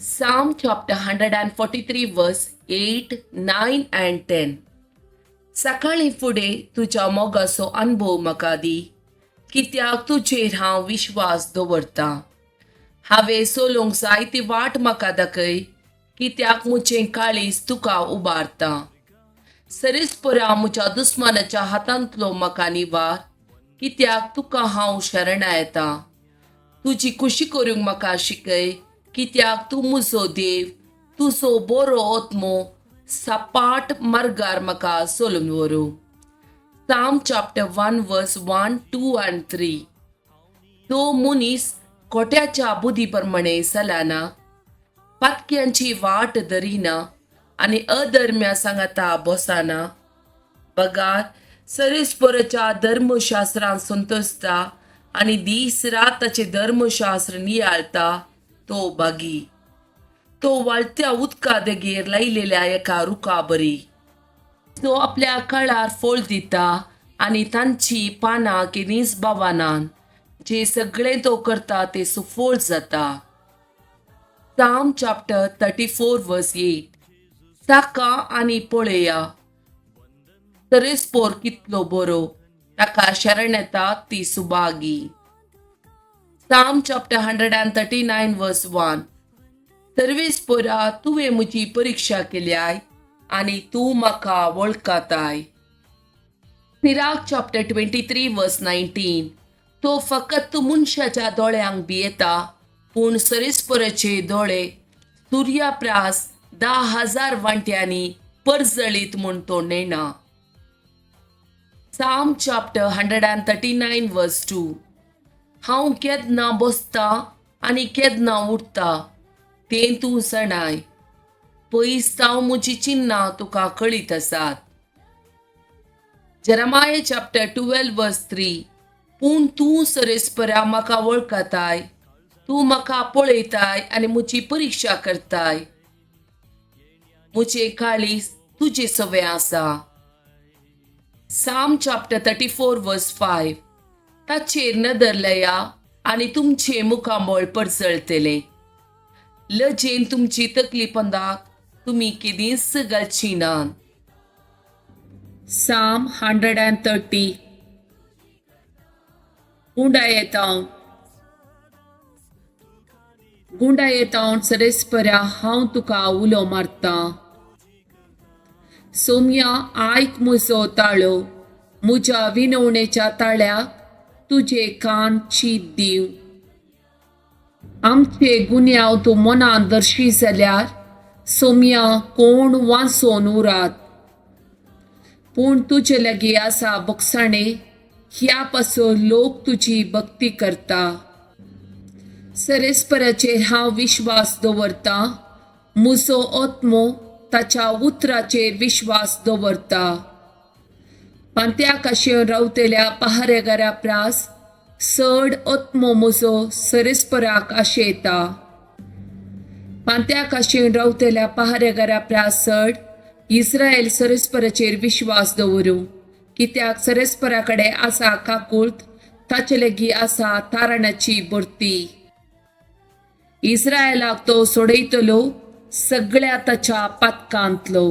Psalm chapter 143 verse 8, 9 and 10. सकाळीं फुडें तुज्या मोगाचो अणभव म्हाका दी, कित्याक तुजेर हांव विश्वास दवरतां. हांवें चलूंक जाय ती वाट म्हाका दाखय, कित्याक म्हजें काळीज तुका उबारता. सरेस्परा म्हज्या दुस्मानाच्या हातांतलो म्हाका निवार, कित्याक तुका हांव शरणा येता. तुजी खुशी करूंक म्हाका शिकय, कित्याक तूं म्हजो देव. तुजो बरो आत्मो सपाट मार्गार म्हाका चलून व्हरूं. Psalm chapter 1 verse 1, 2 and 3. तो मनीस खोट्याच्या बुद्धी प्रमाणे चलना, पातक्यांची वाट धरिना आनी अधर्म्या सांगाता बसना. बगार सरेस्पराच्या धर्मशास्त्रान संतोसता आनी दीस रात ताचें धर्मशास्त्र नियाळता तो भागी. तो व्हाळत्या उदका देगेर लायलेल्या एका रुखा बरी. तो आपल्या काळार फळ दिता आनी तांची पानां केदींच बावनात. जे सगळें तो करता तें सुफळ जाता. Psalm chapter 34 verse 8. चाखा आनी पळया सरेस्पोर कितलो बरो, ताका शरण येता ती सुभागी. Psalm chapter 139 verse 1. सर्वेस्पोरा, तुवें म्हजी परिक्षा केल्याय आनी तूं म्हाका वळखताय. Sirach chapter 23 verse 19. तो फकत मनशाच्या दोळ्यांक भियेता, पूण सरेस्पराचे दोळे सुर्याप्रास 10,000 वांट्यांनी परजळीत म्हूण तो नेणा. Psalm chapter 139 verse 2. हांव केन्ना बसता आनी केन्ना उठता तें तूं जाणाय. पयस सावन म्हजी चिन्नां तुका कळीत आसात. Jeremiah chapter 12 verse 3. पूण तूं सरेस्परा म्हाका वळखताय. तूं म्हाका पळयताय आनी म्हजी परिक्षा करताय. म्हजें काळीज तुजे सवें आसा. Psalm chapter 34 verse 5. ताचेर नदर लाया आनी तुमचें मुखामळ परजळतलें. लजेन तुमची तकली पंदाक तुमी केदींच घालची ना. Psalm 130. गुंडायेतांव गुंडायेतांव सरेस्परा, हांव तुका उलो मारतां. सोम्या, आयक म्हजो ताळो. म्हज्या विनवणेच्या ताळ्याक तुजे कान चीत दिव. आमचे गुन्यांव तूं मनान दर्शी जाल्यार, सोम्या, कोण वांचोन उरात? पूण तुजे लागीं आसा भोगसाणे. ह्या पासून लोक तुजी भक्ती करता. सरेस्पराचेर हांव विश्वास दवरतां. म्हजो आत्मो ताच्या उतराचेर विश्वास दवरता. पांत्या काशेन रावतल्या पहारेगारा प्रास चड आत्मो म्हजो सरेस्पराक आशेता. पांत्या काशेन रावतल्या पहारेगारा प्रास चड इस्रायल सरेस्पराचेर विश्वास दवरूं, कित्याक सरेस्परा कडेन आसा काकूळत, ताचे लागीं आसा तारणाची भरती. इस्रायलाक तो सोडयतलो सगळ्या ताच्या पातकांतलो.